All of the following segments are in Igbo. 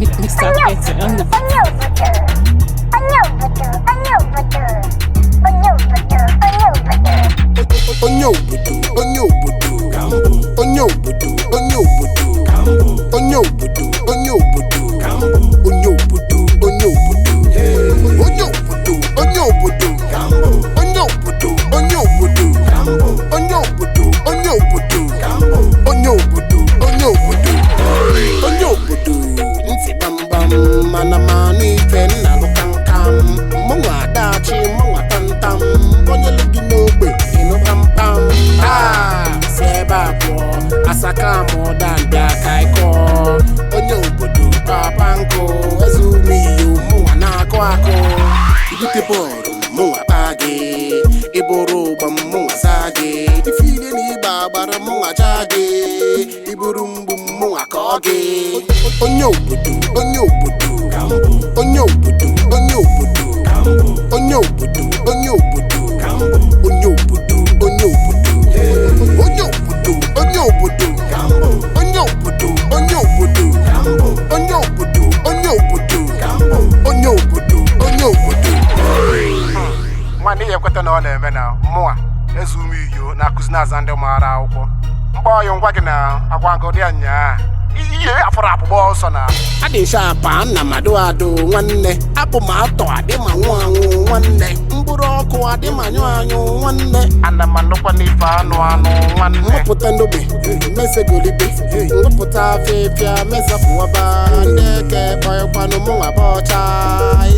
Mr. Petty on the Onye obodo, onye obodo, onye obodo, onye obodo, onye obodo, onye obodo, onye obodo, onye obodo, onye obodo, onye obodo, onye obodo, onye obodo, onye obodo, onye obodo, onye obodo, onye obodo, onye obodo, ntị gbamgbam, mana manụ ife nna lụ kamkam, mụnwa adachi, mụnwa tamtam, onye lụ gị n'ogbe ịnụ kpamkpam, taa si ebe a pụọ, asaka mụda mbịa ka ịkọ, onye obodo papa nkụ, eze ume iyo, mụnwa na-akụ akụ, ibute bọọlụ mụnwa kpaa gị, ịbụrụ ụgba mụnwa zaa gị, ife ile na ịgba agbara mụnwa jaa gị, iburu mgbu mụnwa kọọ gị, onye obodo, onye obodo, onye obodo, onye obodo, onye obodo, onye obodo, onye obodo, onye obodo, onye obodo, onye obodo, onye obodo, onye obodo, onye obodo, onye obodo, onye obodo, onye obodo. Nwanne ya ekweta na ọ na-eme na mmụọ eze ume iyo na-akụzi na-aza ndị maara akwụkwọ mgbe ọyụ ngwa gị na agwa ngụ dị ya nyaa ihe afọrọ apụgba ọsọ na Adị shapa nna m adụ adụ nwanne, abụ m atọ adị ma nwụ anwụ nwanne, mkpụrụ ọkụ adị ma nyụ anyụ nwanne, ana m anụkwa n'ife anụ anụ nwanne. Mwepụta ndobe mesegolibe, mwepụta afịfịa mesapụwaba, ndị eke kpọịkwanụ mụnwa bụ ọcha,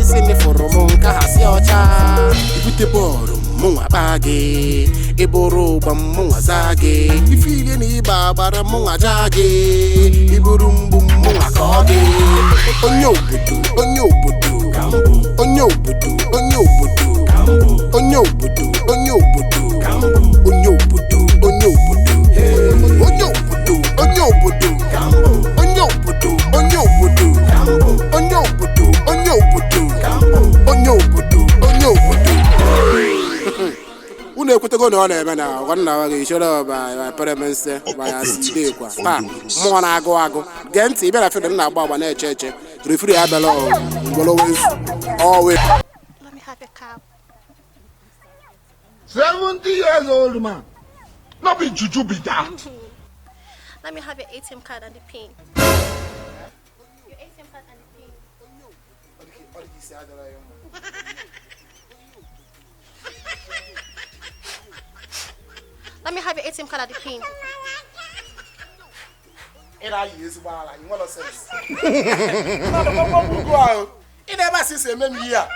isi nifụrụ m nka ha si ọcha, ibute bọọlụ mụnwa kpaa gị, ịbụrụ ụgba mụnwa zaa gị, ife ile na ịgba agbara mụnwa jaa gị, iburu mgbu mụnwa kọọ gị, onye obodo, onye obodo, onye obodo, onye obodo, onye obodo, onye obodo, onye obodo, onye obodo, onye obodo, onye obodo, onye obodo, onye obodo, onye obodo, onye obodo, onye obodo, onye obodo. Unu ekwetego na ọ na-eme na ọgọ nna gị chere ọba peremense bayasindekwa taa mmụọ na-agụ agụ gee ntị ịbịa na fidel na-agba agba na-eche eche refri abịala ngolowezu ọwe. Let me have a cap. 70 years old man. No be juju be that. Let me have your ATM card and the pin. Your ATM card and the pin. Let me have your ATM card and the pin. Ị na-ayị ezigbo ala ị nwere sens ahụ ị na-ebe asị si eme m ihe a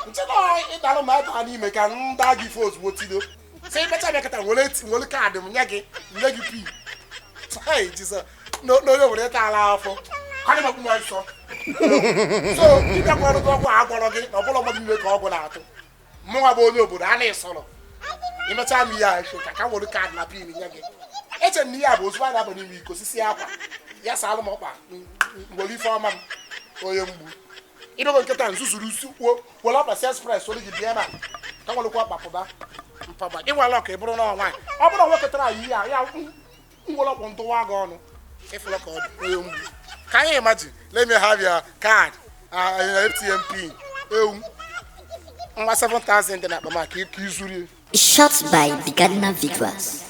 nche na ịdalụ ma daa n'ime ka m daa gị ife ozugbo tido sị imecha bịa kịta were were kaadị m nye gị, nye gị pin. Hey, Jizọs, n'onye obodo ịta ala afọ ka makwu nwa nsọ so dibịa gwọrọ gị ọgwụ a gwọrọ gị na ọbụla mmadụ niile ka ọgwụ na-atụ mụnwa bụ onye obodo a na-esọrọ imecha m ihe a efe ka were kaadị na pin nye gị. Eche m na ihe a bụ ozugbo a na-aba n'ime iko osisi akwa ya saalụ m ọkpa ngwere ife ọma m onye mgbu ịdogo nkịta nzuzuru isi kwuo were ọkpa si express olu gị bịa ebe a ka nwelekwa ọkpa pụba mpaba ịnwere ọka ị bụrụ na nwaanyị ọ bụrụ na nwoke tara anyị ihe a ya nwere ọkpụ ntụwa gị ọnụ ịfụlọ ka ọ dị onye mgbu. Can you imagine? Let me have your card, your ATM pin. Ewu nwa 7000 dị n'akpa maka ka izuru. Shot by Bigadna Vigras.